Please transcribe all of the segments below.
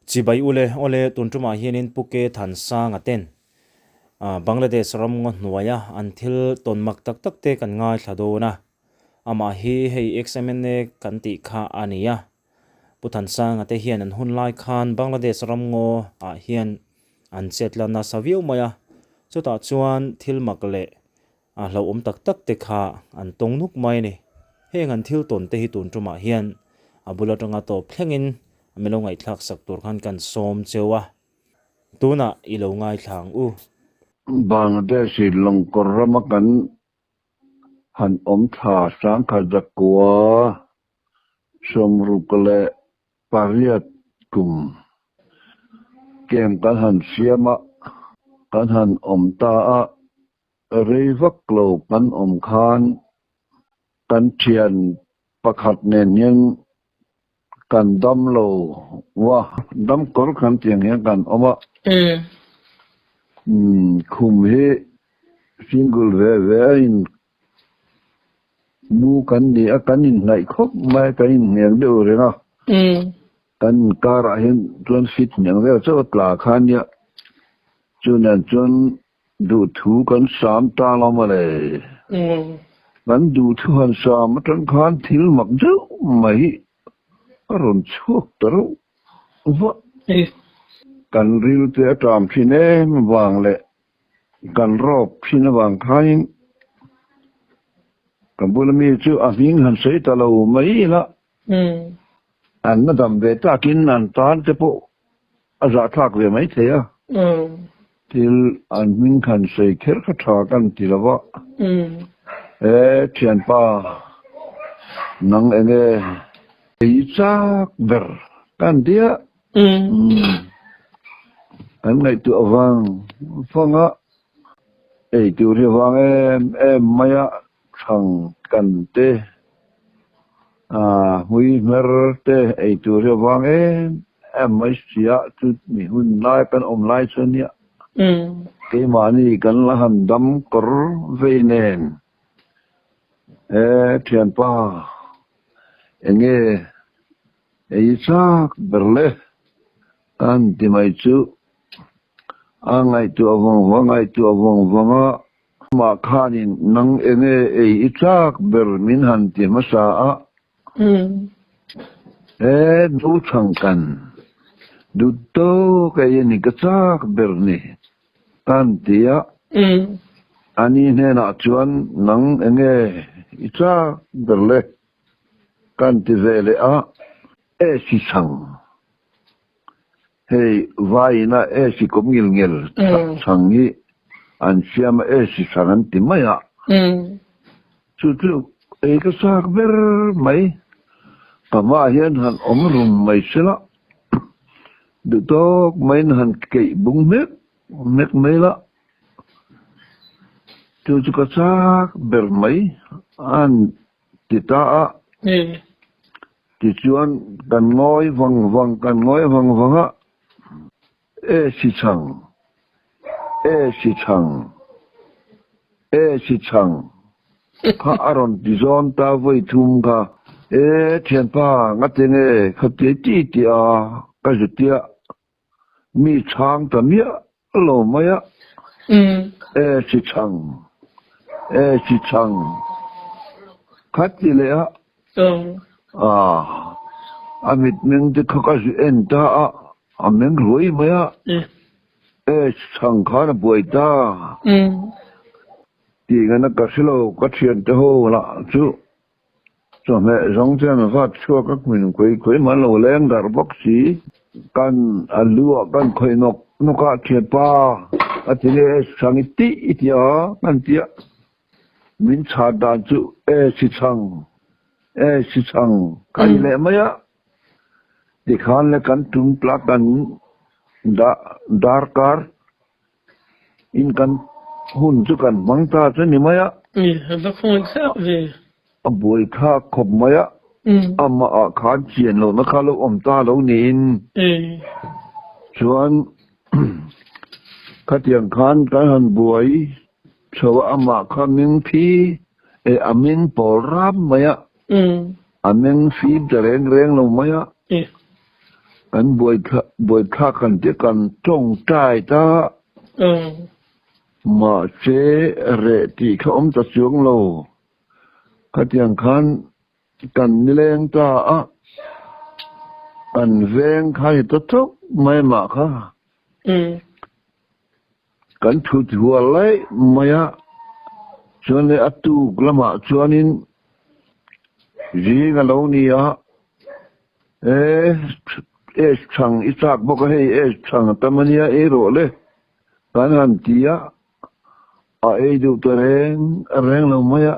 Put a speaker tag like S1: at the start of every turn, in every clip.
S1: Chibai ule awle tun tumah hianin Pu Ke Thansanga ten Bangladesh ram ngaw hnuaia an thil tawn mak tak tak te kan ngaithla dawn a. Amah hi hei ex-MNA kan tih kha a ni a. Pu Thansanga te hian an hun lai khan Bangladesh ram ngaw ah hian an chet la nasa viau mai a. Chutah chuan thil mak leh a hlauhawm tak tak te kha an tawng nuk mai a ni. Heng an thil tawn te hi tun tumah hian a bul atanga tawp thlengin mi lo ngaihthlak sak tur khan kan sawm cheu a. Tunah i lo ngaithla ang u.
S2: Bangladesh i lawngkawr rama kan han awm thla sangkhat zakua 68 kum camp kan han siam a, kan han awm ta a. Rei vak lo kan awm khan kan thian pakhat nen hian kan dam lo va, dam kawr kan tih ang hian kan awm a. Khum hi single ve ve a in mu kan ni a, kan inhnaih khawp mai a, kan inhniang deuh reng a. Kan inkarah hian chuan fit hniang vel chauh a tla kha nia, chunan chuan Duhthu kan sam ta lo mawle. Kan duhthu han sam atang khan thil mak deuh mai a rawn chhuak ta reuh vah. Kan rilte a ṭam thin em avang leh kan rawp thin avang khanin ka bula mi chu a hming han sawi ta lo mai ila. An la dam ve takin an tan te pawh a zahthlak ve mai thei a. Thil an hming khan sawi kher kha tha kan ti lo va. E thianpa, nang enge ei chak ber kan ti a. Kan ngaihtuah vang vang a, ei tur hi vang em em mai a. Thlang kan te, hmui hmer te ei tur hi a vang em em mai si a, chu mi hun lai kan awm lai chu a nia. Keimahni kan la han dam kawr vei nen e thianpa enge ei chak ber le kan ti mai chu a ngaihtuah vang vang ngaihtuah vang vang a. Amah khanin nang enge ei i chak ber min han ti hmasa a. E du chhang kan du tawk ei a ni ka chak ber ni kan ti a. Ani hnenah chuan nang enge i chak ber le kan ti ve leh a. E si chhang Hei vaiin a AC kawm ngil ngel chhang hi an siam a AC chhang an ti mai a. Chu chu ei ka chak ber mai. Ka hmaah hian han awm rum mai sela duh tawk maiin han keih bung hmek hmek mai la. Chu chu ka chak ber mai an ti ta a. Tichuan kan ngawi vang vang kan ngawi vang vang a, E si chhang, e si chhang, e si chhang kha a rawn ti zawn ta vawi thum kha. E thianpa ngate nge kha ti ti ti a ka zu tia mi chhang ta miah lo mai a, e si chhang, e si chhang kha ti leh a. A, a mitmeng te kha ka zu en ta a, a meng ruai mai a, e chhang khan a buai ta tih ngaihna ka hre lo, ka thiante ho lah chu chawhmeh zawng chuan a vat chhuak a, hmun khawi khawi mah an lo leng darh bawk si, kan a lu ah kan khawih nawk nawk a, thianpa a ti nge e chhang i tih i ti a, kan ti a. Min chhan dan chu e si chhang, e si chhang ka ni leh mai a, tikhan le kan tum tla kan dah darkar in kan hun chu kan hmang ta chu ni mai a.
S3: Ni, a va khawngaih thlak ve.
S2: A buai thlak khawp mai a, amah ah khan chian lohna kha lo awm ta lo niin. Chuan khatiang khan kan han buai Chho amah kha meng phi e a meng pawl rap mai a, a meng fim ta reng reng lo mai a. Kan buaithlak kan tia kan tawngtai ta. Mahse reh tih kha awm ta chuang lo. Khatiang khan kan nileng ta a, kan veng kha ni ta chauh mai mah kha. Kan thut hual laih mai a, chuan leh a tuk lamah chuanin zing a lo ni a, e es chhang i chak bawk a hei es chhang a tam a nia ei rawh le kan han ti a, a ei duh ta reng reng lo mai a,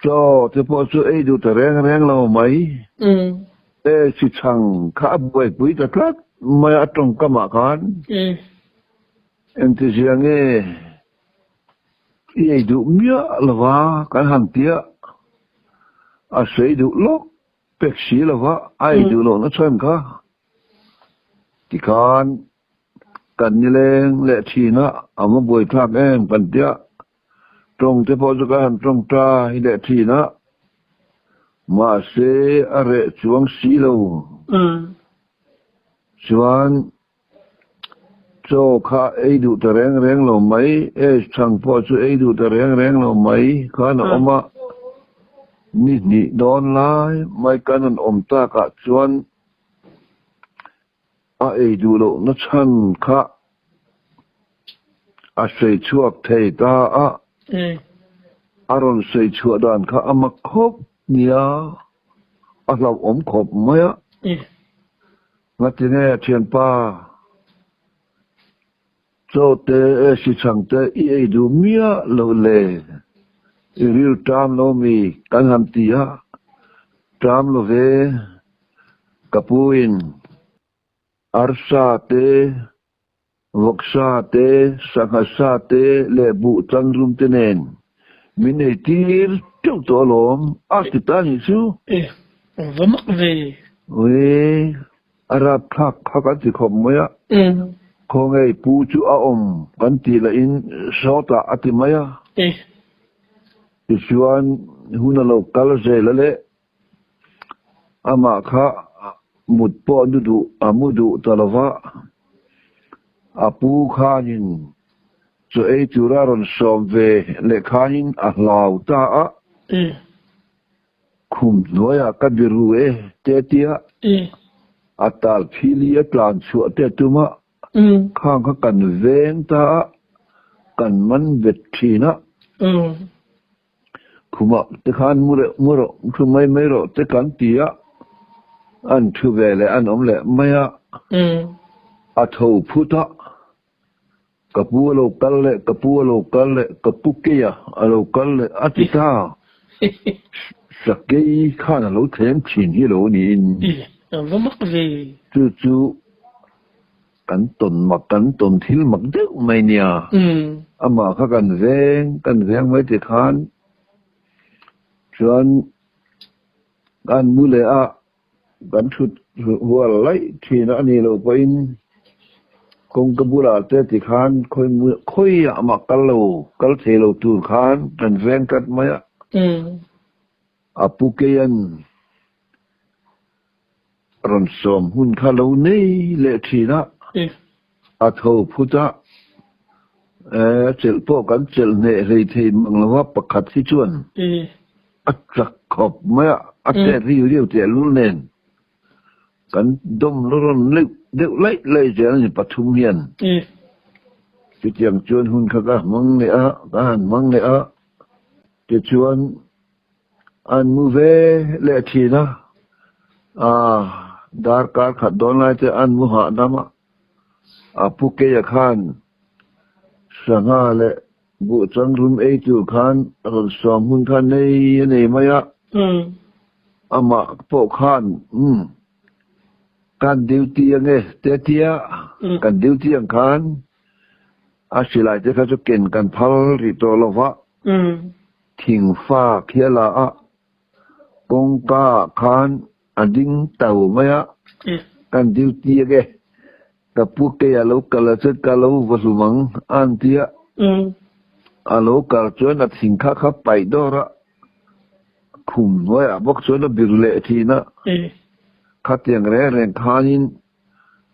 S2: chaw te pawh chu ei duh ta reng reng lo mai, e si chhang kha a buaipui ta tlat mai a tawngkamah khan engtizia nge i ei duh miah lova kan han tia a sawi duh lawk pek si lova a ei duh lohna chhan kha tikhan kan nileng leh thin a a va buaithlak em kan tia Tawng te pawh chu ka han tawng ta hi leh thin a, mahse a reh chuang si lo. Chuan chaw kha ei duh ta reng reng lo mai, Ace chhang pawh chu ei duh ta reng reng lo mai khan a awm a. Ni hnih dawn lai mai kan rawn awm takah chuan A ei duh lohna chhan kha a sawi chhuak thei ta a, a rawn sawi chhuah dan kha a mak khawp nia, a hlauhawm khawp mai a. Ngatinge thianpa, chaw te si chhang te i ei duh miah loh le, i ril ṭam lo mi kan han ti a, ṭam lo ve. Ka puin arsa te, vawksa te, sangha sa te leh buh changrum te nen min ei tir teuh tawh alawm, a ti ta nih chu.
S3: E, va mak ve.
S2: Ui, a rapthlak kha kan ti khawp mai a. Khawnge pu chu a awm kan tih lahin sawtah a ti mai a.
S3: E.
S2: Tichuan hun a lo kal zel a le. Amah kha mut pawh nu duh a mu duh ta lo va, a pu khanin chaw ei tura rawn sawm ve leh khanin a hlau ta a, khum hnuaiah ka biru e te tia a tal phili a tlan chhuah te tum a, khang kha kan veng ta a, kan man bet thin a. Khumah te khan mu reuh mu rawh, thu mai mai rawh te kan ti a, an thu ve leh an awm leh mai a, a tho phut a, ka pu a lo kal leh, ka pu a lo kal leh, ka pu keia a lo kal leh a ti ta, sakei khan a lo thlem thin hi lo niin. Chu chu Kan tawn mak, kan tawn thil mak deuh mai nia. Amah kha kan veng, kan veng mai ti khan chuan kan mu leh a, kan thut hual laih thin a ni loh pawhin kawngka bulah te ti khan khawiah mah kal lo, kal thei lo tur khan kan veng tlat mai a. A pu keian Rawn sawm hun kha lo nei leh thin a, a tho phut a, a chelh pawh kan chelh hneh hlei thei mang lo a, pakhat hi chuan a chak khawp mai a, a chet riu riu tehlul nen kan dawm la rawn leuh deuh laih laih zel a ni pathum hian. Chutiang chuan hun kha ka hmang leh a, ka han hmang leh a, tichuan An mu ve leh thin a, aah darkar khat dawn lai te an mu hahdam a, a pu keia khan sangha leh buh changrum ei tur khan rawn sawm hun kha nei a nei mai a, amah pawh khan umm kan duty ange te tia kan duty ang khan a silai te kha chu ken kan phal rih tawh lo va. Thingfa khi a la a, kawngka ah khan a ding tau mai a, kan duty a nge, ka pu kei a lo kal a chuan ka lo va hlum ang a an ti a, a lo kal chuan a thing kha kha paih dawr a, khum hnuaiah bawk chuan a bir leh thin a. Khatiang reng reng khanin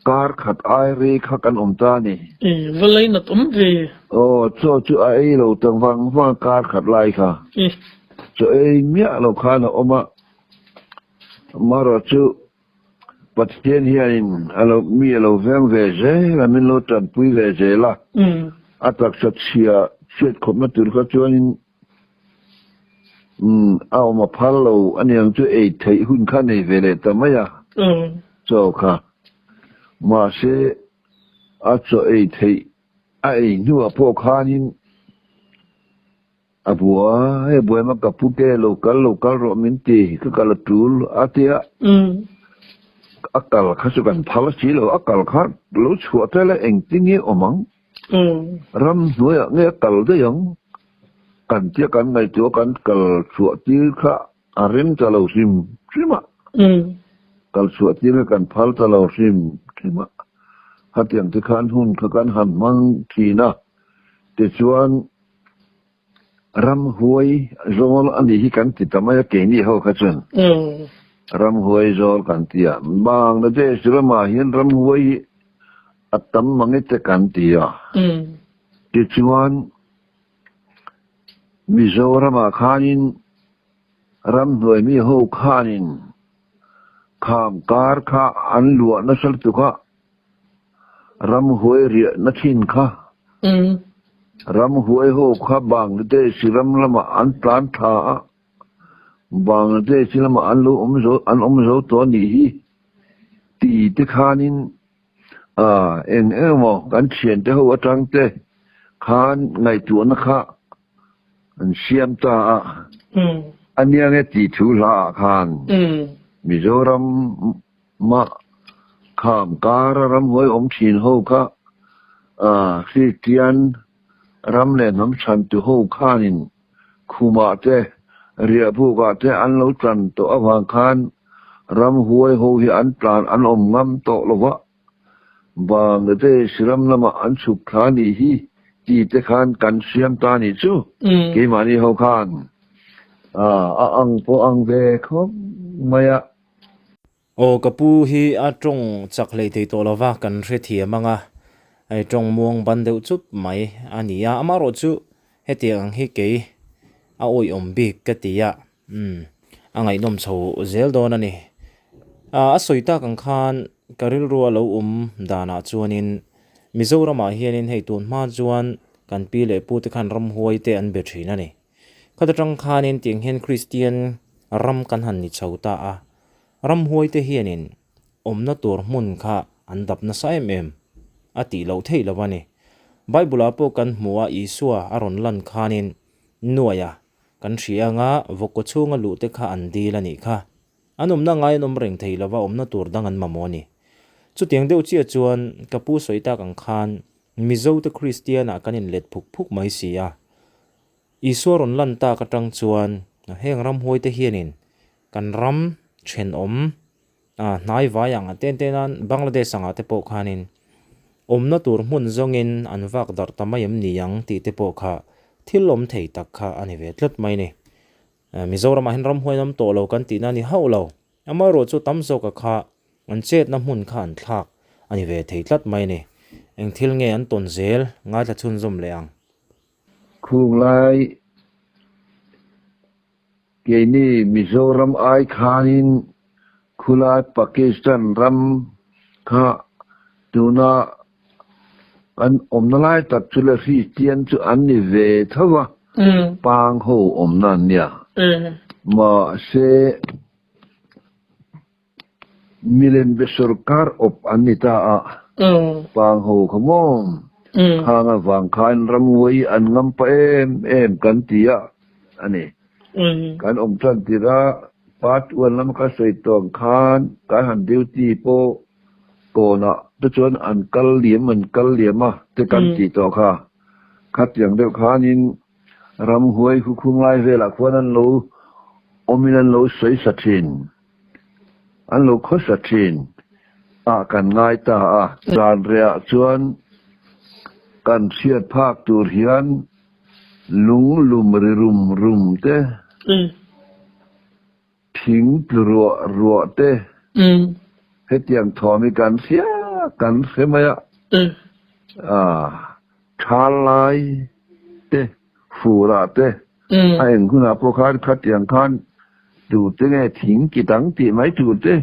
S2: kar khat ai rei kha kan awm ta a ni.
S3: E, va lainat awm ve.
S2: Aw, chaw chu a ei lo ta vang vang kar khat lai kha.
S3: E.
S2: Chaw ei miah lo khan a awm a, amaherawhchu Pathian hianin a lo mi a lo veng ve zel a, min lo tanpui ve zel a, a taksa chhia chhiat khawpna tur kha chuanin a awm a phal lo aniang chu ei theih hun kha nei ve leh ta mai a, chaw kha. Mahse a chaw ei theih a ei hnuah pawh khanin A buai a buai ma ka pu ke lo kal lo kal rawh min ti ka kal a tul a tia a kal kha chu kan phal a si lo a kal kha lo chhuah tel a engtin nge awm ang ram hnuaiah nge a kal daih ang kan tia kan ngaihtuah kan kal chhuah tir kha a rem ta lo hrim hrim a kal chhuah tir kha kan phal ta lo hrim hrim a khatiang te khan hun kha kan han hmang thin a tichuan Ramhuai zawl a nih hi kan ti ta mai a, keini ho kha chuan ramhuai zawl kan ti a. Bangladesh ramah hian ramhuai hi a tam mang e te kan ti a. Tichuan Mizoramah khanin ramhnuai mi ho khanin kham kar kha an luah nasa lutuk a. Ramhuai riahna thin kha. Ramhuai ho kha Bangladesh ram lamah an tlan tha a, Bangladesh lamah an lo awm zo an awm zo tawh a nih hi ti te khanin eng eng emaw kan thiante ho atang te khan ngaihtuahna kha an siam ta a, a nia nge tih thu hla ah khan Mizoram Mah kham kara ramhuai awm thin ho kha Kristian ram leh hnam chhantu ho khanin khumah te, riahbukah te an lo tlan tawh avang khan ramhuai ho hi an tlan an awm ngam tawh lo va, Bangladesh ram lamah an chhuk thla nih hi ti te khan kan siam ta nih chu keimahni ho khan a ang pawh ang ve khawp mai a.
S1: Aw ka pu hi a tawng chak hlei thei tawh lova kan hrethiam ang a, hei tawng muang ban deuh chup mai a ni a, amaherawh chu hetiang ang hi kei a awihawm bik ka ti a, umm a ngaihnawm chho zel dawn a ni. A sawi tak ang khan ka rilru a lo awm danah chuanin Mizoramah hianin hei tun hma chuan kan pi leh pu te khan ramhuai te an be thin a ni. Khata tang khanin tiang hian Kristian ram kan han ni chho ta a, ramhuaite hianin awmna tur hmun kha an dap nasa em em a tih loh theih lo a ni. Bible-ah pawh kan hmu a, Isua a rawn lan khanin nuaia kan hria anga vawkkaw chhunga luhte kha an dil a nih kha. An awmna ngai an awm reng thei lova awmna tur dang an mamawh a ni. Chutiang deuh chiah chuan ka pu sawi tak ang khan Mizote Kristianah kan inlet phuk phuk mai si a. Isua rawn lan tak atang chuan heng ramhuaite hianin kan ram thenawm hnai vai ang a ten ten a Bangladesh angah te pawh khanin awmna tur hmun zawngin an vak darh ta mai em ni ang tih te pawh kha thil awm thei tak kha a ni ve tlat mai ni. Mizoramah hian ramhuai an awm tawh lo kan tihna a ni hauh lo. Amaherawh chu tam zawka kha an chetna hmun kha an thlak a ni ve thei tlat mai ni. Eng thil nge an tawn zel ngaithla chhunzawm leh ang.
S2: Khunglai keini Mizoram ai khanin khulai Pakistan ram kha tuna kan awmna lai tak chu le Hristian chu an ni ve tho va, pang ho awmna an nia. Mahse Milem be sorkar awp an ni ta a, pang ho kha maw? Khang avang khan ramhuai an ngam pah em em kan ti a a ni. Kan awm tan tirh a, part one lama ka sawi tawh ang khan kan han duty pawh kawnah te chuan an kal liam an kal liam a te kan tih tawh kha. Khatiang deuh khanin ramhuai hukhung lai velah khuan an lo awmin an lo sawi sa thin. An lo khawsa thin ah kan ngai ta a. Zanriah chuan kan hriat phak tur hian lung lum ri rum rum te, thing tlu ruah ruah te. Hetiang thawm hi kan hria kan hre mai a. Thal lai te, fur ah te, a eng hunah pawh khan khatiang khan tute nge thing ki dang tih mai tur te,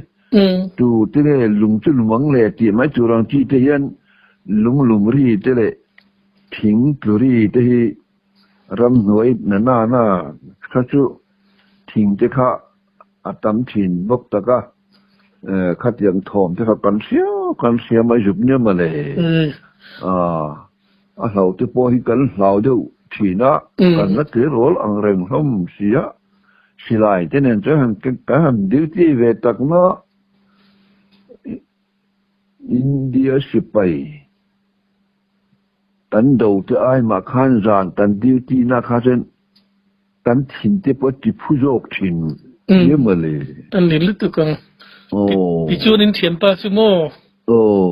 S2: tute nge lung chu lumang le tih mai tur ang chi te hian lung lum ri te leh thing tlu ri te hi ramhnuai na na na kha chu thing te kha a tam thin bawk tak a, khatiang thawm te kha kan hria kan hria mai zuk nia mawle. A hlau te pawh hi kan hlau deuh thin a, kan la tleirawl ang reng hlawm si a, silai te nen chuan han kan han duty ve tak na India sipai kan do te ai mah khan zan kan duty na kha chuan kan thin te pawh ti phu zawk thin nia mawle.
S3: An ni lutuk ang. Tichuan in thianpa chu maw?
S2: Aw.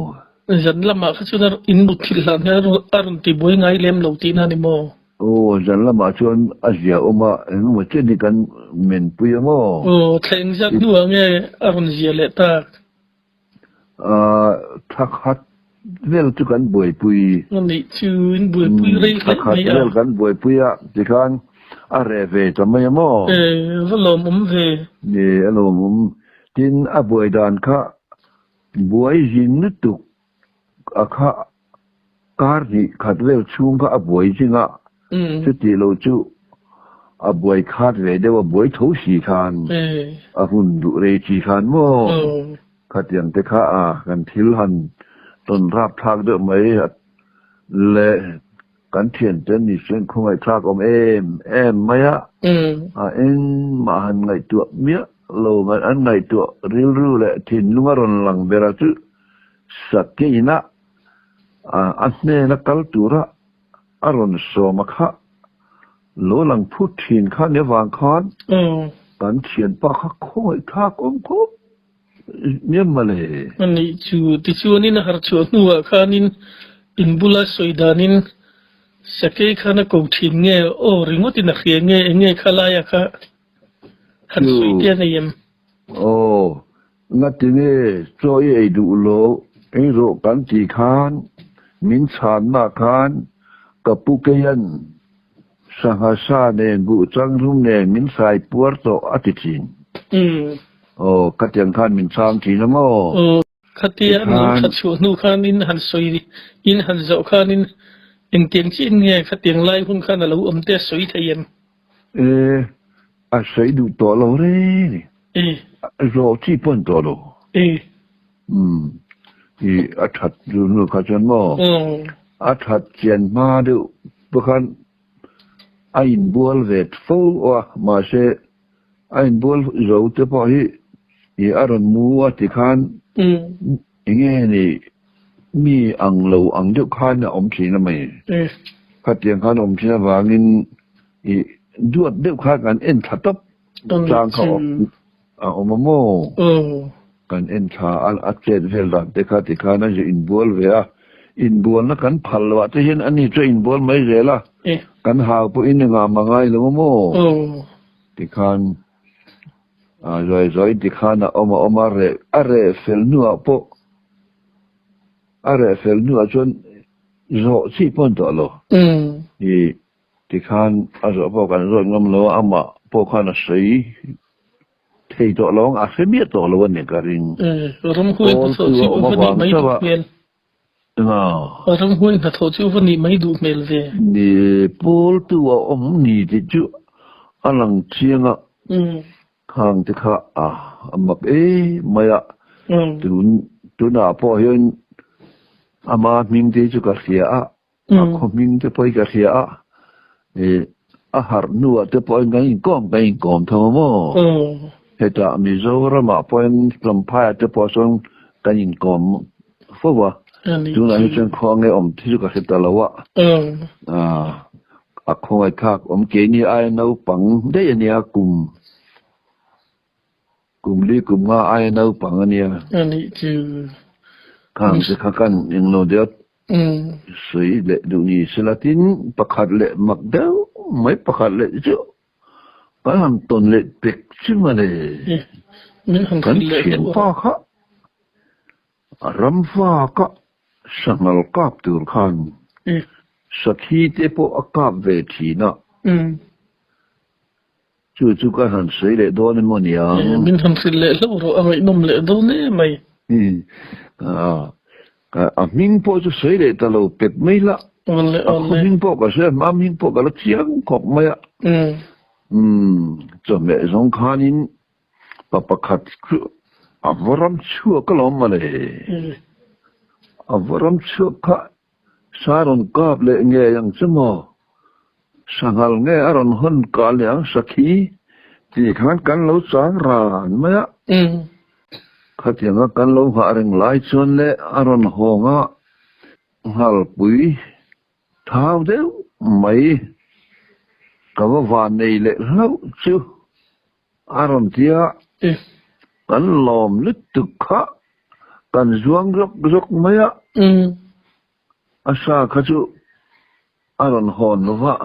S3: Zan lamah kha chuan in mut thilh hlan hian a rawn ti buai ngai lem lo tihna a ni maw?
S2: Aw, zan lamah chuan a zia awm a, engemaw chen hi kan menpui ang aw.
S3: Aw, thla engzat hnuah nge a rawn zia leh tak?
S2: Thla khat vel chu kan buaipui.
S3: A nih chu, in buaipui rei hle mai a.
S2: Thla khat vel kan buaipui a, tikhan a reh ve ta mai a maw?
S3: E, va lawmawm ve.
S2: Ni, a lawmawm. Tin, a buai dan kha buai zin lutuk a kha kar hnih khat vel chhung kha a buai zing a, chutih lo chu a buai khat ve deuh a, buai tho si khan a hun duh rei chi khan maw khatiang te kha a kan thil han tawn rap thlak deuh mai le kan thiante ni chuan khawngaihthlak awm em em mai a, a engmah han ngaihtuah miah lo mai an ngaihtuah rilru leh thinlung a rawn lang ber a chu Sakeina a hnena kal tura a rawn sawm a kha lo lang phut thin kha ni avang khan kan thianpa kha khawngaih thlak awm khawp nia mawle.
S3: A nih chu, tichuanin a harh chhuah hnuah khanin in bula sawi danin Sakei khan a ko thin nge aw ringawtin a hria nge eng nge kha laia kha han sawi te a nei em?
S2: Aw, Ngati nge chaw i ei duh lo, ei rawh kan tih khan min chhanna khan ka pu keian sangha sa nen buh changrum nen min sai puar tawh a ti thin. Aw, khatiang khan min chhang thin a maw?
S3: Aw, khatia an lo that chhuah hnu khan in han sawi, in han zawh khanin engtiang chiah nge khatiang lai hun khan a lo awm te a sawi thei em?
S2: E, a sawi duh tawh lo reng a ni. A zawh chi pawh a ni tawh lo. Umm, i a that chu nu kha chuan maw? A that chian hma deuh pawh khan a inbual ve fo a, mahse a inbual zo te pawh hi i a rawn mu a ti khan enge ni mi ang lo ang deuh khan a awm thin a mai. Khatiang khan a awm thin avangin i duat deuh khan kan en thla tawp Tlang kha a awm a maw? Kan en thla a, a chet vel dan te kha tikhan a inbual ve a, inbualna kan phal loh ah te hian ani chu a inbual mai zel a, kan hau pawhin engah mah ngai lo a maw? Tikhan zawi zawi tikhan a awm a awm a, a reh fel hnuah pawh a reh fel hnuah chuan zawh chi pawh a ni tawh lo. Tikhan a zawh pawh kan zawt ngam lo a, amah pawh khan a sawi thei tawh lo ang, a hre miah tawh lo a ni ka ring.
S3: Ramhuai hnathawh chu a va nih mai duh hmel. Ramhuai hnathawh chu a va nih mai duh hmel ve.
S2: Ni, pawltu a awm ni tih chu a lang chiang a, khang te kha a mak em mai a, tunah pawh hian ama hming te chu ka hria a, A khaw hming te pawh hi ka hria a, ih a harh hnuah te pawhin kan inkawm kan inkawm tho a maw? Hetah Mizoramah pawhin Tlawmphaiah te pawh sawn kan inkawm fo a, tunah hi chuan khua nge awm te chu ka hre ta lo a, a khawngaihthlak awm keini aia naupang daih a nia kum Kum li kum nga aia naupang a nia.
S3: A nih chu.
S2: Khang te kha kan englo deuh sawi leh duh ni sela tin pakhat leh mak deuh mai pakhat leh chu kan han tawn leh pek chu mawle.
S3: Min han
S2: Kan
S3: hrilh leh
S2: thian
S3: hlauh
S2: pa
S3: a.
S2: kha ramva ka sanghal kap tur khan sakhi te pawh a kap ve thin a. Chu chu ka han sawi leh dawn emaw niang.
S3: Min han hrilh leh hlauh rawh, a ngaihnawm leh dawn em mai.
S2: A hming pawh chu sawi leh ta lo pek mai la. A khaw hming pawh ka hria, hma hming pawh ka la chiang khawp mai a. Chawhmeh zawng khanin pa pakhat chu a va ram chhuak alawm mawle. A va ram chhuak kha Sa rawn kap leh ngei ang che maw? Sanghal nge a rawn hawn kah leh ang sakhi tih khan kan lo chang ran mai a. Khatianga kan lo nghah reng lai chuan le a rawn hawng a, nghalpui thau deuh mai ka va van nei leh hlauh chu a rawn ti a. Kan lawm lutuk kha kan zuang zawk zawk mai a. A sa kha chu a rawn hawn lo va,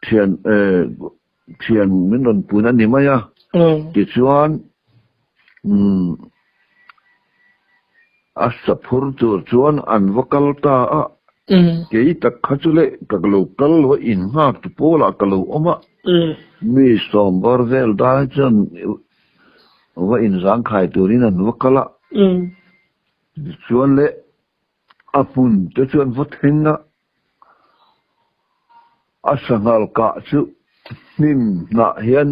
S2: thian thian min rawn pun a ni mai a. Tichuan a sa phur tur chuan an va kal ta a. Kei tak kha chu leh ka lo kal lo a, innghak tu pawlah ka lo awm a. Mi sawmbar vel dai chuan va inzangkhai turin an va kal a. Tichuan leh a hmun te chuan va thleng a, a sanghal kah chu hnim hnah hian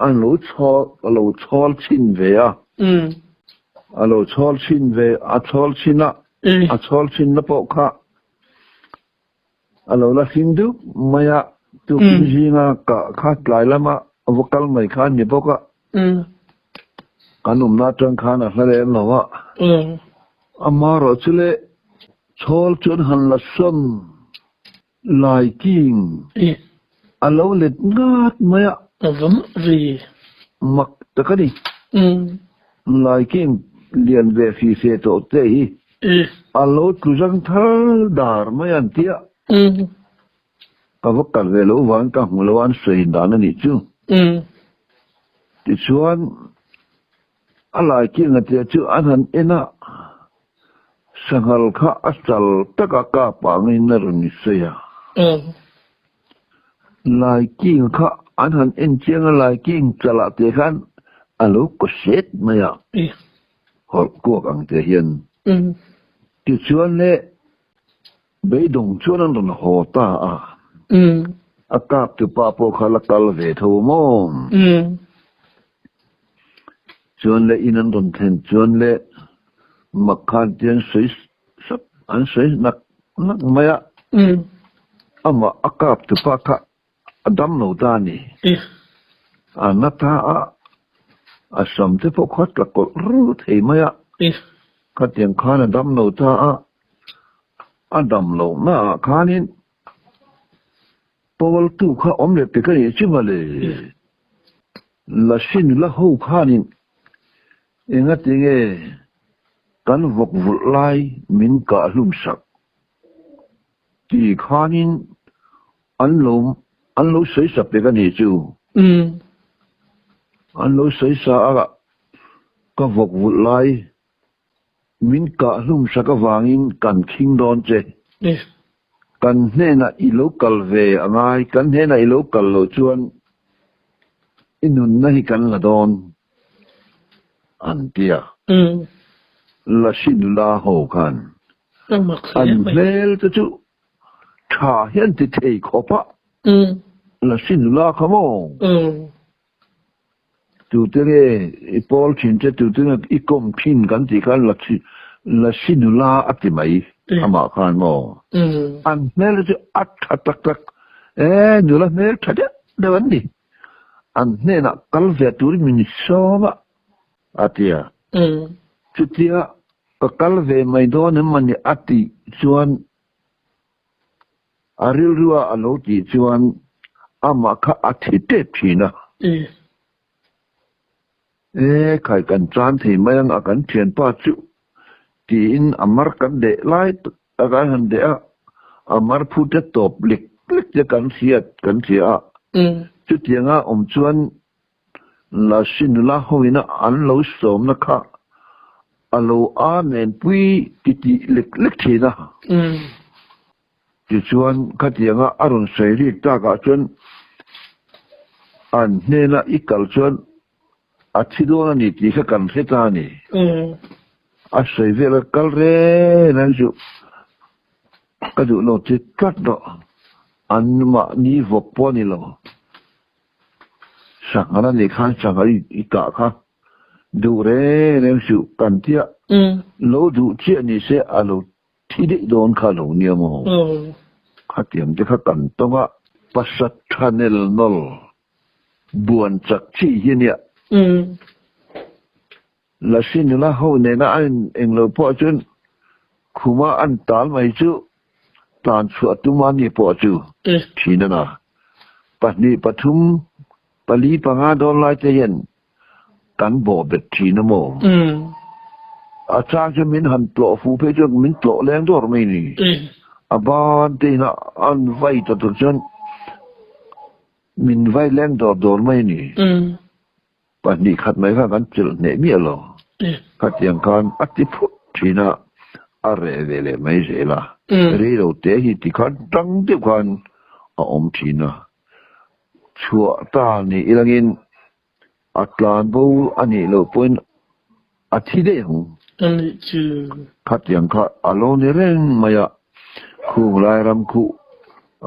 S2: a lo chhawl a lo chhawl chhin ve a, a lo chhawl chhin ve a chhawl chhin a, a chhawl chhin na pawh kha a lo la hlim dup mai a, tukin zinga kah kha tlai lama va kal mai kha a ni bawk a, kan awmna atang khan a hla lem lo a, amaherawh chu le chhawl chuan han la sawn lai king a lo let ngat mai a, mak tak a ni, lai king lian ve fi fe tawh te hi. A lo tlu zang thar dar mai an ti a. Ka va kal ve loh vang ka hmu lo a an sawi dan a nih chu. Tichuan a lai kiang a tia chu an han en a, sanghal kha a chal taka kap angin a rawn sawi a. Lai king kha an han en chiang a, lai king chalah te khan a lo kaw set mai a. Hawlh kuak ang te hian. Tichuan le beidawng chuan an rawn haw ta a. A kap tu pa pawh kha la kal ve tho maw? Chuan le in an rawn thlen chuan le mak khan te an sawi sap an sawi nak nak mai a. Amah a kap tu pa kha A dam lo ta a ni. A na ta a, a sam te pawh kha tla kawlh rul thei mai a. Khatiang khan a dam lo ta a, a dam lohnaah khanin Pawltu kha awm leh pek a nih chu mawle. Lasi nula ho khanin engatinge kan vawk vulh lai min kah hlum sak Ti khanin an lo an lo sawi sa pek a nih chu. An lo sawi sa a, ka vawk vulh lai min kah hlum sak avangin kan khing dawn che. Kan hnenah i lo kal ve a ngai, kan hnenah i lo kal loh chuan i nunna hi kan la dawn an ti a. Lasi nula ho khan An hmel te chu tha hian ti thei khawp a, Lasi nula kha maw? Tute nge i pawl thin che, tute nge i kawm thin kan tih khan Lasi nula a ti mai amah khan maw? An hmel te chu a tha tak tak, e nula hmel tha deuh deuh an ni. An hnenah kal ve turin min sawm a, a ti a. Chutia ka kal ve mai dawn em ani a tih chuan a rilrua a lo tih chuan amah kha a thi tep thin a. E khai kan chan thei mai ang a kan thianpa chu tiin a mar kan deh lai tak a han deh a, a mar phu te tawp lek lek te kan hriat kan hria a. Chutianga awm chuan. Lasi nula hoina an lo sawmna kha a lo amen pui titih lek lek thin a. Tichuan, khatianga a rawn sawi rik takah chuan an hnena i kal chuan a thi dawn a ni tih kha kan hre ta a ni. A sawi vel a kal reng reng chu ka duh lo ti tlat rawh. An mahni vawk pawh a ni lo. Sanghal a nih khan sanghal i kah kha duh reng reng suh kan tia. Lo duh chiah ni se a lo Thi daih dawn kha lo nia maw? Khatiang te kha kan tawng a, pasat tha nel nawl buan chak chi hi ania. Lasi nula ho nena a in englo pawh chuan khuma an tal mai chu tlan chhuah tum a ni pawh chu thin a na. Pahnih pathum pali panga dawn lai te hian Kan bawh bet thin a maw? A chang chu min han tlawh fuh phei chuan min tlawh leng dawr mai ni. A ban te ina an vai ta tur chuan min vai leng dawr dawr mai ni. Pahnih khat mai khan kan chelh hneh miah lo. Khatiang khan a ti phut thin a, a reh ve leh mai zel a. Rei lo te hi tikhan tang deuh khan a awm thin a. Chhuah ta ni ilangin a tlan bo a nih loh pawhin a thi daih ang.
S3: A nih chu.
S2: Khatiang kha a lo ni reng mai a, khung lai ram khuh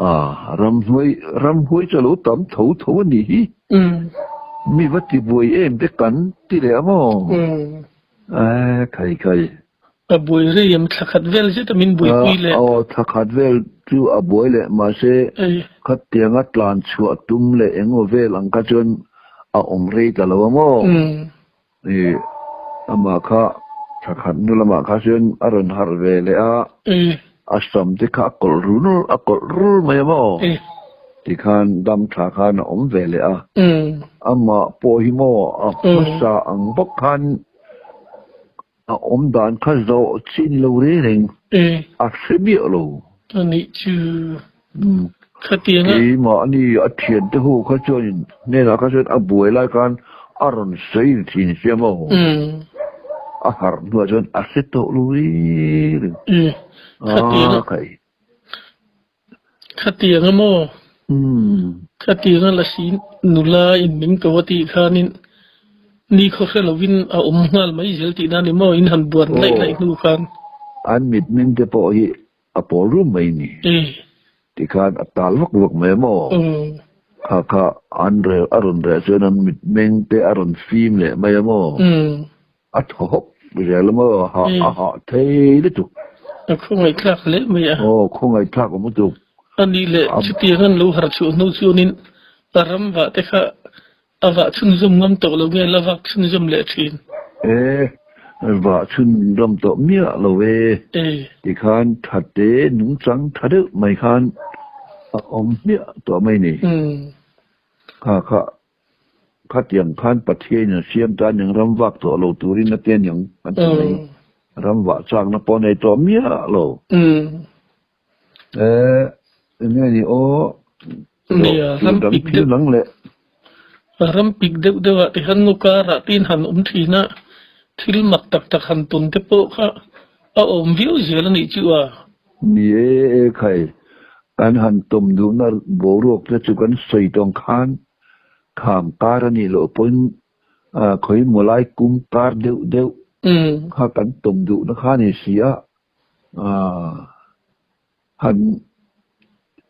S2: a ramhnuai ramhuai chu a lo tam tho tho a nih hi. Mi va ti buai em te kan ti leh a maw? Ae khai khai.
S3: A buai rei em thla khat vel zet a min buaipui leh.
S2: Aw thla khat vel chu a buai leh mahse khatianga tlan chhuah tum leh eng aw vel ang kha chuan a awm rei ta lo a maw? I amah kha thla khat hnu lamah kha chuan a rawn harh ve leh a, a sam te kha a kawlh rul a kawlh rul mai a maw? Tikhan dam tha khan a awm ve leh a, amah pawh hi maw a hmasa ang bawk khan A awm dan kha zawh chi ni lo reng reng a hre miah lo.
S3: A nih chu khatiang a.
S2: Keimahni a thiante ho kha chuan hnenah kha chuan a buai lai khan a rawn sawi thin sia maw? A harh hnuah chuan a hre tawh lo reng reng.
S3: Khatiang a. Khatiang a maw? Khatiang a lasi nula in min ko a tih khanin ni khaw hre lovin a awm nghal mai zel tihna a ni maw? In han buan laih laih hnu khan.
S2: An mitmeng te pawh hi a pawl rum mai ni. Tikhan a tal vak vak mai a maw? Kha kha an rel a rawn reh chuan an mitmeng te a rawn fim leh mai a maw? A thaw hawk zel a maw? A hah thei lutuk.
S3: A khawngaihthlak hle mai a.
S2: Aw, khawngaihthlak awm lutuk.
S3: A nih leh chutiang an lo harh chhuah hnu chuanin a ram vah te kha a vah chhunzawm ngam tawh lo nge la vak chhunzawm leh thin?
S2: E, vah chhunzawm tawh miah lo e. Tikhan tha te nungchang tha deuh mai khan a awm hmiah tawh mai ni. Kha kha Khatiang khan Pathiain a siam ta aniang ram vak tawh lo turin a ti aniang kan ti mai. Ram vah chakna pawh nei tawh miah lo. Eh, enge ni aw?
S3: Nia, ram pik deuh
S2: nang leh.
S3: Ram pik deuh deuh ah tihian ngaw karah te in han awm thin a, thil mak tak tak han tawn te pawh kha a awm viau zel a nih chu a.
S2: Ni e e khai, kan han tawm duhna boruak te chu kan sawi tawng khan Kham kar a nih loh pawhin khawi maw lai kum kar deuh deuh kha kan tawm duhna kha a ni si a, han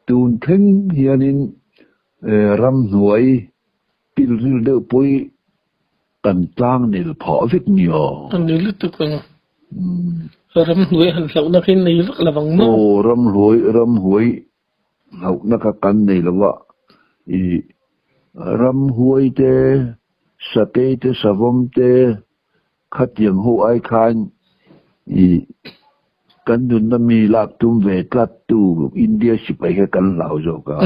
S2: tun thleng hianin ramhnuai pilril deuh pawh hi kan tlang nel phah vek ni aw.
S3: A ni lutuk ang. Ramhnuai han hlauhna khi nei vak lo ang maw?
S2: Aw ramhnuai ramhnuai Hlauhna kha kan nei lo a, i ramhuai te, sakei te, savawm te khatiang ho ai khan i kan nunna mi lak tum ve tlat tu India sipai kha kan hlau zawk a,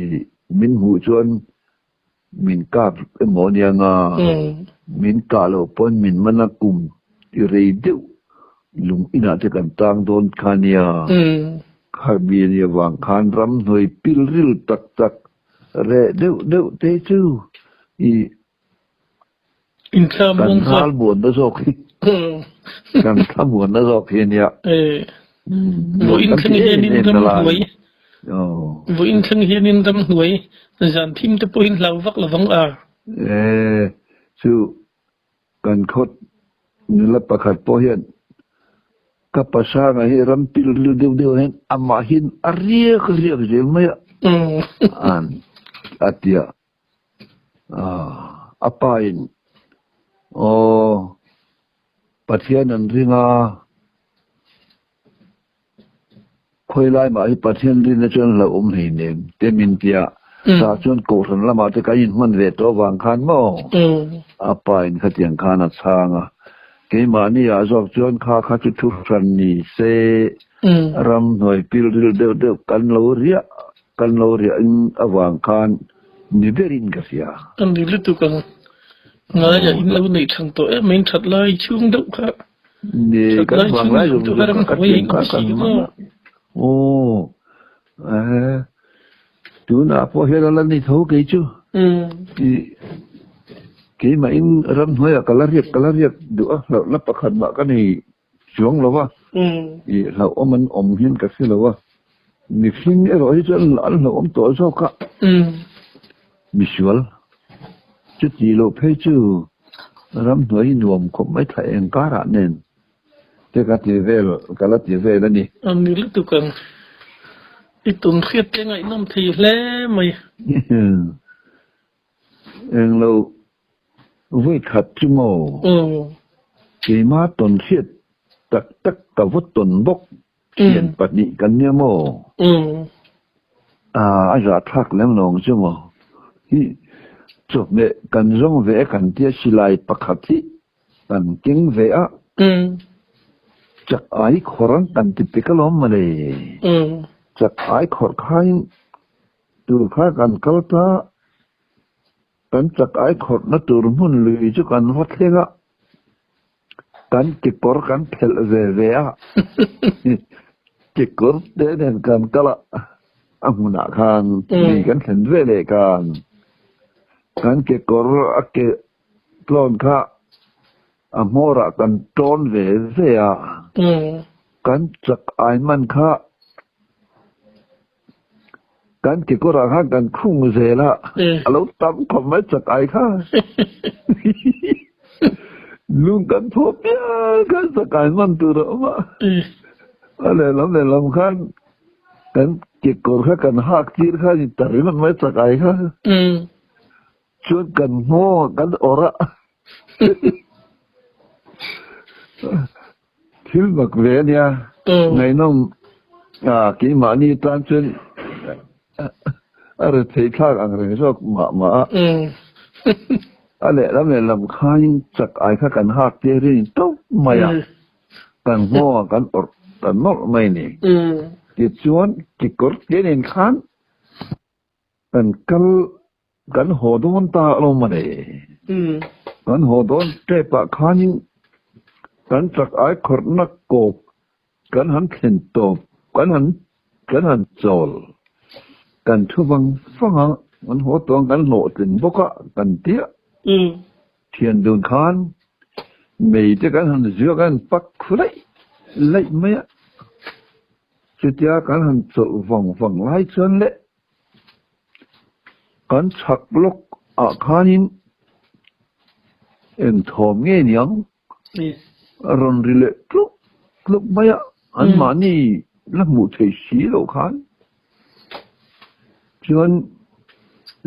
S2: i min hmuh chuan min kap emaw ania nga, min kah loh pawn min man a kum i rei deuh lung inah te kan tang dawn kha nia. Kharbi a nih avang khan ramhnuai pilril tak tak reh deuh deuh te chu i. Kan ralmuanna zawk hi kan thlamuanna zawk hi a nia.
S3: Vawiin thleng hianin ramhnuai Vawiin thleng hianin ramhnuai zan thim te pawhin hlau vak lo vang a.
S2: E, chu kan khawt nula pakhat pawh hian ka pasanga hi ram pilril deuh deuh hian amahin a riak riak zel mai a an a tia. A pa in aw Pathian an ring a, khawi lai mah hi Pathian rinna chuan hlauhawm hlei nem te min tia, tah chuan kohhran lamah te kan inhman ve tawh avang khan maw a pa in khatiang khan a chhang a, keimahni ah zawk chuan kha kha chu thu hran ni se ramhnuai pilril deuh deuh kan lo riah Kan lo riah in avang khan ni berin ka hria.
S3: A ni lutuk ang. Ngaia in lo neih thang tawh em mai in that lai chhung deuh kha.
S2: Ni kan vang lai zawng zawng kha ka tiang kha kan hmang a. Aw eh tunah pawh hian a la ni tho kei chu. I keimah in ramhnuaiah ka la riak ka la riak duh a hlauhna pakhat mah ka nei Chuang lo va, i hlauhawm an awm hian ka hre lo a, mihring erawh hi chuan an hlauhawm tawh zawk a, misual chuti loh phei chu ramhnuai hi nuam khawp mai thla eng karah nen te ka ti vel ka la ti vel a ni.
S3: A ni lutuk ang, i tum hriat te ngaihnawm thei hle mai.
S2: Englo Vawi khat chu maw? Keima tawn hriat tak tak ka va tawn bawk thian pahnih kan nia maw? A zahthlak lem lo ang chu maw? Hi chawhmeh kan zawng ve a kan tia silai pakhat hi kan keng ve a, chak ai khawr ang kan ti pek alawm mawle. Chak ai khawrh khain tur kha kan kal ta. Kan chak ai khawrhna tur hmun lui chu kan va thleng a, kan kekawr kan phelh ve ve a, kekawr te nen kan kal a, a hmunah khan lui kan thlen ve leh khan kan kekawr a ke tlawn kha a hmawrah kan tawn ve ve a, kan chak ai man kha Kan kekawrah khan kan khung zel a, a lo tam khawp mai chak ai kha. Lung kan phuah piang khan chak ai man tur a awm a. A lehlam lehlam khan kan kekawr kha kan hak tir kha ni ta ringawt mai chak ai kha. Chuan kan hmaw kan awrh a. Thil mak ve a nia, ngaihnawm keimahni tan chuan a rethei thlak ang reng zawk mah mah a. A lehlam lehlam khain chak ai kha kan hak tir hi a ni tawp mai a, kan nghawng a kan awrh ta nawlh mai a ni. Tichuan kekawr te nen khan kan kal Kan haw dawn ta alawm a ni. Kan haw dawn tep ah khanin kan chak ai khawrhna kawp kan han thlen tawp, kan han kan han chawl, kan thu vang vang a, kan haw tawng kan hlawhtlin bawk a kan tia. Thian dun khan mei te kan han zuak a han pak khu laih laih mai a. Chutia kan han chawlh vang vang lai chuan le Kan chhak lawk ah khanin eng thawm nge niang a rawn ri leh tluk tluk mai a, anmahni la hmuh theih si loh khan chuan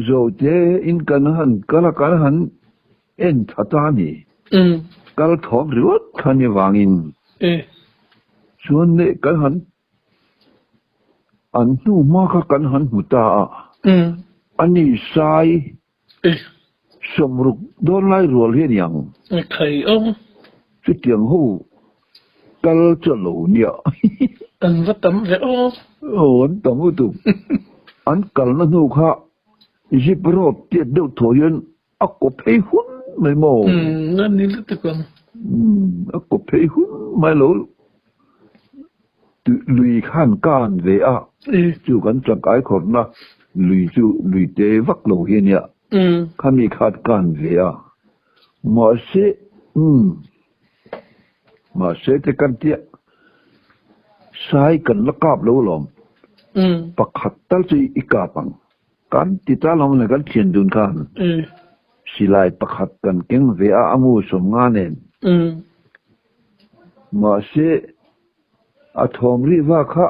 S2: Zote in kan han kal a, kan han en tha ta a ni. Kal thawm ringawt kha ni vangin chuan leh kan han An hnu hma kha kan han hmu ta a, a ni sai sawmruk dawn lai rual hi a ni ang. Chutiang ho kal chu a lo nia.
S3: An va tam ve aw.
S2: Aw an tam lutuk. An kalna hnu kha zip road tiat deuh thaw hian A kaw phei hun mai maw?
S3: Umm, a ni lutuk ang.
S2: Umm, a kaw phei hun mai lo. Lui khan kan ve a, chu kan changkai khawrhna lui chu lui te vak lo hi a nia. Khami khan kan ve a. Mahse, umm, mahse te kan tia sai kan la kap lo lawm. Pakhat tal chu i kap ang. Kan ti ta lawm le kan thian dun khan. Silai pakhat kan keng ve a a mu sawmnga nen. Mahse, a thawm rih va kha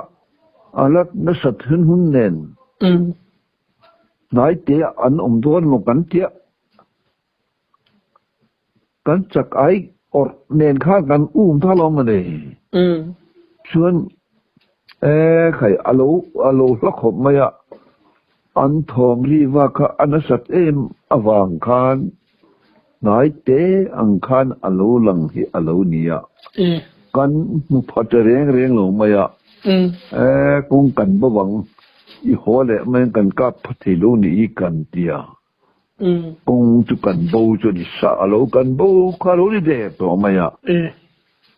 S2: a la nasat hun hun nen. Hnai te an awm dawn maw kan tia. Kan chak ai awrh nen khan kan um tha lo mawni. Chuan e khai a lo a lo hla khawp mai a, an thawm ri vak kha a nasat em avang khan hnai te ang khan a lo lang hi a lo ni a. Kan hmu pha ta reng reng lo mai a, e kawng kan bo ang i haw leh mai ang kan kap pha thei lo ni hi kan ti a. Kawng chu kan bo chu a ni sa a lo, kan bo kha a lo ni der tawh mai a.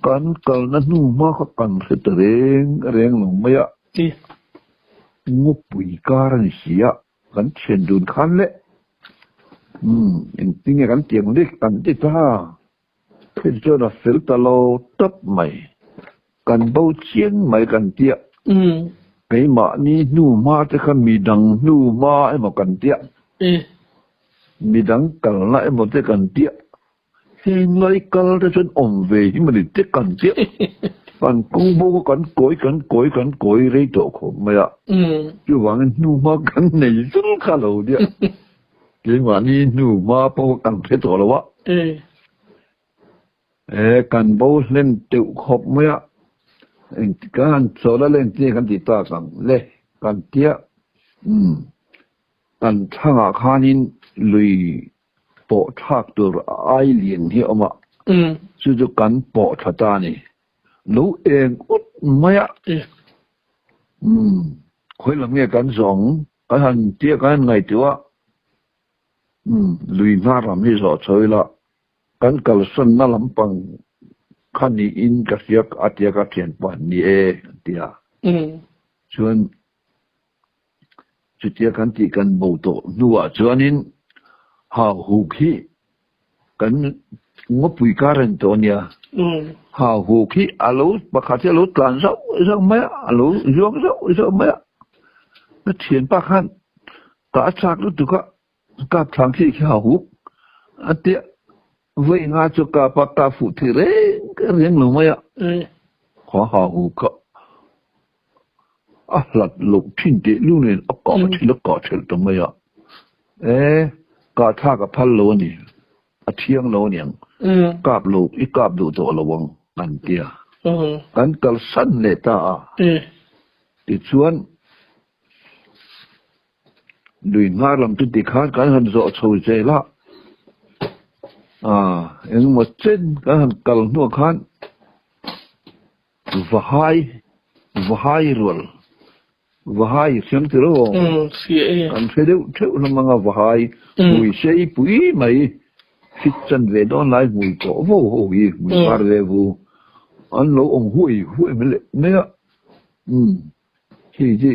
S2: Kan kalna hnu hma kha kan hre ta reng reng lo mai a. Ngawpui kar a ni si a, kan thian dun khan le. Umm, engtinge kan tiang lek kan ti ta. Thil chuan a fel ta lo tawp mai. Kan bo chiang mai kan tia. Keimahni hnu hma te kha midang hnu hma emaw kan tia. Midang kalna emaw te kan tia. Heng lai kal te chuan awm ve hi mawni te kan tia. Kan kawng bo kha kan kawi kan kawi kan kawi rei tawh khawp mai a. Chuvangin hnu hma kan nei zul kha lo nia. Keimahni hnu hma pawh kan hre tawh lo a. E, kan bo hlen teuh khawp mai a. Engtik a han chawl a len chi kan tih tak ang le, kan tia. Umm, kan thlangah khanin lui pawh thlak tur ai lian hi a awm a. Chu chu kan pawh tha ta a ni. Lo eng ut mai a. Umm, khawi lam nge kan zawng? Kan han tia kan han ngaihtuah a. Umm, lui hnar lam hi zawh chho ila, kan kalsanna lampang kha niin ka hria a tia ka thianpa an ni e an ti a. Chuan chutia kan tih kan bo tawh hnuah chuanin hauhuk hi Kan ngawpui kar a ni tawh a nia. Hauhuk hi a lo pakhat hi a lo tlan zauh zauh mai a, a lo zuang zauh zauh mai a. Ka thianpa khan ka a chak lutuk a, kap thlang khi khi hauhuk a tia vawi nga chu kap a, kap fuh thei reng reng lo mai a. Kha hauhuk kha a hlat loh thin teh lu nen a kah thin a kah thelh ta mai a, e kah thlak a phal lo a ni, a thiang lo a niang, kap lo i kap duh tawh lo ang an ti a, kan kalsan leh ta a, tichuan Lui hnar lam chu tikhan kan han zawh chho zel a, ah engemaw chen kan han kal hnuah khan Vahai Vahai rual Vahai hriam ti lo kan hre deuh theuh hlawm anga Vahai hmui sei pui mai fit chan ve dawn lai hmui tawh vo ho hi hmui var ve vu an lo awm huai huai mai leh mai a umm. Hei hi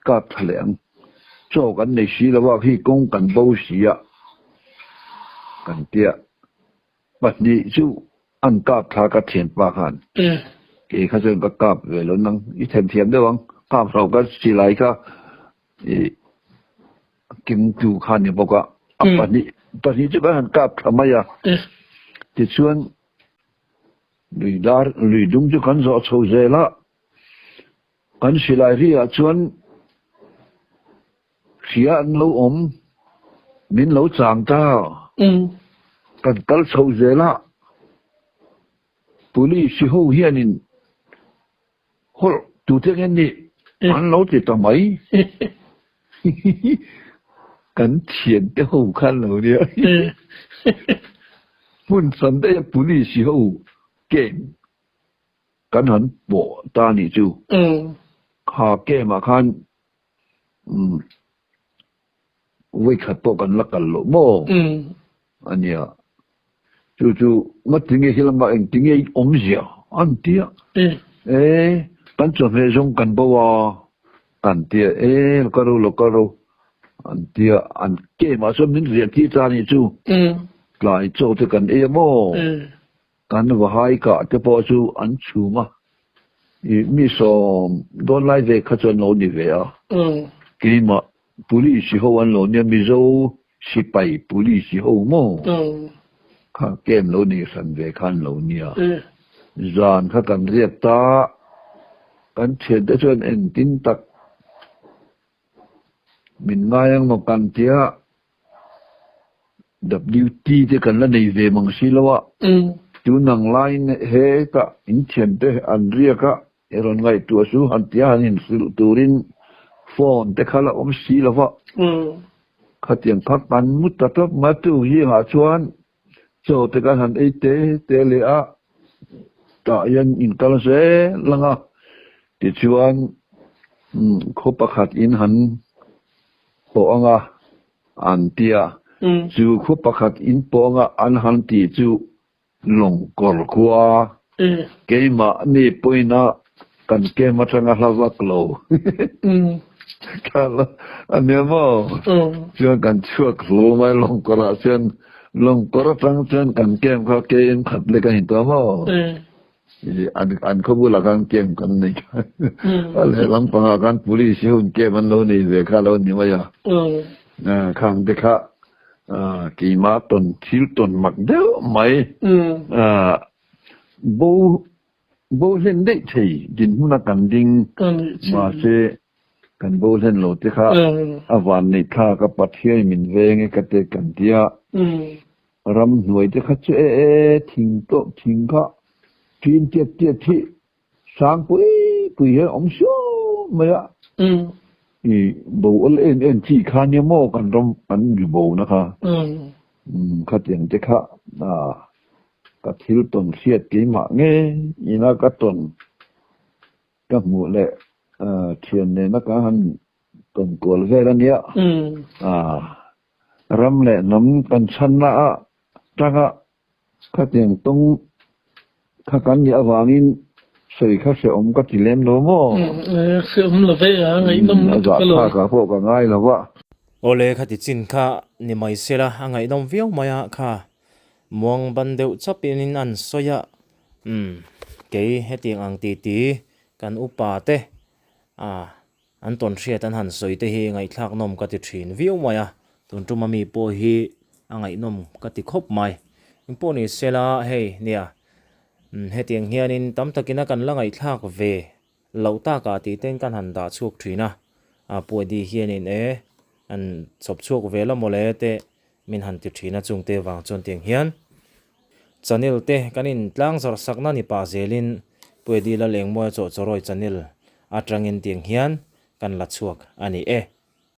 S2: kap tha leh ang. Chaw kan nei si lo a, khi kawng kan bo si a kan tia. Pahnih chu an kap thla ka thianpa khan. Kei kha chuan ka kap ve lo nang i themthiam deuh ang. Kap hlo ka silai kha i kengtu kha ni bawk a. A pahnih pahnih chu kan han kap thla mai a. Tichuan Lui dar, lui dum chu kan zawh chho zel a, kan silai ri ah chuan hria an lo awm, min lo chang ta, kan kal chho zel a, Police ho hianin hawlh tute nge nih an lo ti ta mai, kan thiante ho khan lo nia, hmun hran daih a police ho camp kan han pawh ta nih chu, kha camp ah khan Vawikhat pawh kan la kal loh maw? A nia. Chu chu ngatinge hi lama engtinge in awmzia an ti a. E, kan chawhmeh zawng kan bo a, kan ti a. E, lo kal ro, lo kal ro. An tia an game ah chuan min riah tir ta a nih chu. Tlai chaw te kan ei a maw? Kan vahai kah te pawh chu an chhum a, i mi 10 dawn lai ve kha chu an lo ni ve a. Keimah police ho an lo nia, Mizo sipai police ho maw? Kha camp lo nei hran ve kha an lo nia. Zan kha kan riak ta, kan thiante chuan engtin tak Min ngai ang maw kan tia WT te kan la nei ve mang si lo a, tun ang laiin heta inthian te an riak a, i rawn ngaihtuah su han tia han inhrilh turin phone te kha la awm si lo va, khatiang kha kan mu ta tawp mai a, tu zingah chuan chaw te kan han ei te te leh a, tah hian inkal zel ang a, tichuan khaw pakhat in han pawh ang a an ti a, chu khaw pakhat in pawh ang a an han tih chu Lawngkawr khua keimahni pawhin a kan kem atanga hla vak lo a nia maw? Chuan kan chhuak hlul mai Lawngkawrah chuan Lawngkawr atang chuan kan kem kha KM khat lek a ni tawh maw? An khaw bulah khan kem kan nei kha a lehlam pangah khan police hi hun kem an lo nei ve kha a lo ni mai a khang te kha Keimah tawn thil tawn mak deuh mai bo bo hlen daih thei dinhmuna kan ding mahse kan bo hlen lo te kha a van neih thlak a Pathian min veng e ka te kan tia ram hnuai te kha chu e e thing tawh thing kha ṭin tiat tiat hi Sang pui pui hian awm suau mai a. I bo awl en en chi kha nia maw kan ram kan mi bo na kha. Khatiang te kha ka thil tawn hriat keimah nge ina ka tawn ka hmuh leh thian nena ka han tawn kual vel a nia. Ram leh hnam kan chhanna a tanga Khatiang tawng kha kan nih avangin sawi kha hrehawm ka ti lem lo maw?
S3: Hrehawm lo ve a, ngaihnawm lutuk alawm.
S2: A zahthlakah pawh ka ngai lo va.
S1: Awle khati chin kha ni mai sela a ngaihnawm viau mai a kha muang ban deuh chapin an sawi a, umm kei hetiang ang titi kan upa te a an tawn hriat an han sawi te hi ngaihthlak nawm ka ti thin viau mai a, tun tuma mi pawh hi a ngaihnawm ka ti khawp mai. Engpawh ni sela hei nia hetiang hianin tam takin a kan la ngaihthlak ve loh takah tih ten kan han dah chhuak thin a, a puaidi hianin e an chhawp chhuak ve la mawle te min han ti thin a chungte vang chuan tiang hian channel te kan in tlang zawrh sakna ni pah zelin Puedi la lengmuai chawhchawrawi channel atangin tiang hian kan la chhuak a ni e.